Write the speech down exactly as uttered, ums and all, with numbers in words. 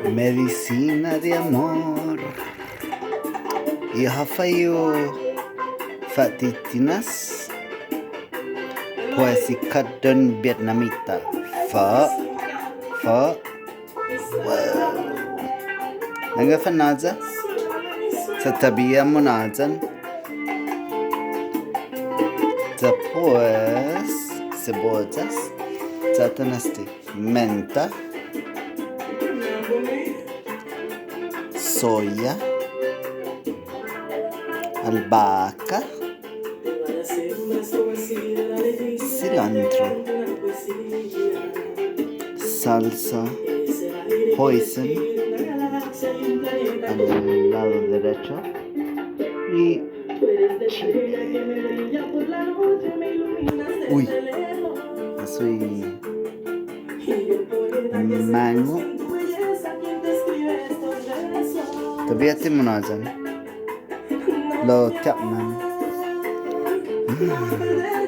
Medicina de amor. I håfa i fa'titinas? Pues i kåtton Vietnamita. Pho, pho. Wow. Nangga fanhåya. Sa' tåya' munhåyan. Despues, siboyas. Sa' atan este. Menta, soya, albahaca, cilantro, salsa hoisin al lado derecho, i Uy, eso i mango. Todavia ti munhåyan. Lao ti åpmam. Mm.